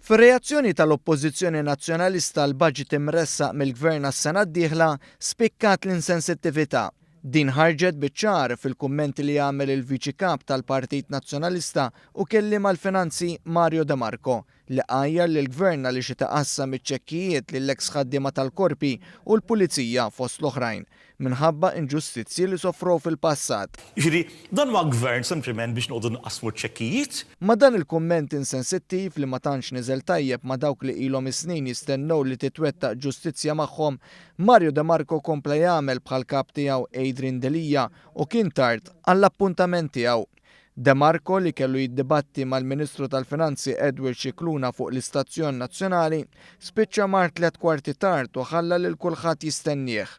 Fir-reazzjoni tal-Oppożizzjoni Nazzjonalista għall-budget imressaq mill-Gvern għas-sena d-dieħla spikkat l-insensittività. Din ħarġet biċ-ċar fil-kummenti li għamel il-Viċi Kap tal-Partit Nazzjonalista u Kelliem għall-Finanzi Mario De Marco li għajjar lill-Gvern għaliex qed iqassam iċ-ċekkijiet lill-eks ħaddiema tal-Korpi u l-Pulizija fost l-oħrajn minħabba inġustizzji li sofrow fil-passat. Jiġifieri, dan huwa gvern sempliċement biex noqogħdu nqassmu ċ-ċekkijiet? Ma' dan il-kumment insensittiv li ma tantx niżel tajjeb ma' dawk li ilhom is-snin jistennew li titwettaq ġustizzja magħhom, Mario De Marco kompla jagħmel bħall-kap tiegħu Adrian Delia u kien tard għall-appuntament tiegħu. De Marco, li kellu jiddibatti mal-Ministru tal-Finanzi Edward Scicluna fuq l-istazzjon nazzjonali, spiċċa mar tlett kwarti tard u ħalla lil kulħadd jistennieh.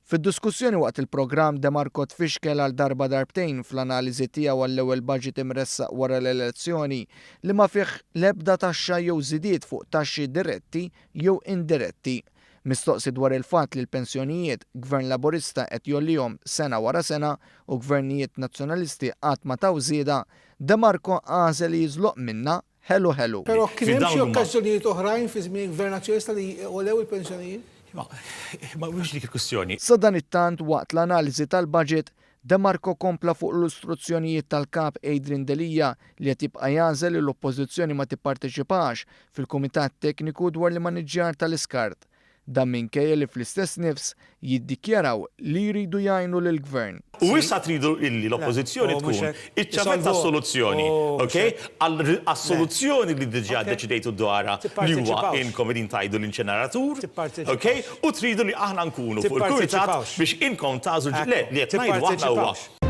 Fid-diskussjoni waqt il-programm, De Marco tfixkel għal darba darbtejn fl-analiżi tiegħu għall-ewwel baġit imressaq wara l-elezzjoni, li ma fih l-ebda taxxa jew żidiet fuq taxxi diretti jew indiretti. Mistoqsi dwar il-fatt li l-pensjonijiet, Gvern Laburista qed jgħollihom sena wara sena u Gvernijiet Nazzjonalisti qatt ma taw żieda, De Marco għażel li jiżloq minnha ħelu ħelu. Però kien hemm xi okkażjonijiet oħrajn fi żmien Gvern Nazzjonalista li għolew il-pensjonijiet? Ma mhux dik il-kwistjoni. Sadanittant waqt l-analiżi tal-budget, De Marco kompla fuq l-istruzzjonijiet tal-Kap Adrian Delia li qed jibqa' jagħżel li l-Oppożizzjoni ma tipparteċipax fil-Kumitat Tekniku dwar l-Immaniġġjar tal-Iskart. Dan minkejja li fl-istess nifs jiddikjaraw li jridu jgħinu lill-Gvern. U issa tridu illi l-Oppożizzjoni tkun iċ-ċavetta għas-soluzzjoni, ok? Għas-soluzzjoni li diġà ddeċidejtu dwarha li huwa inkom qegħdin tgħidu l-inċineratur, ok? U tridu li aħna nkunu fuq il-kumitat biex inkom tagħżlu, le, li qed ngħidu aħna huwa.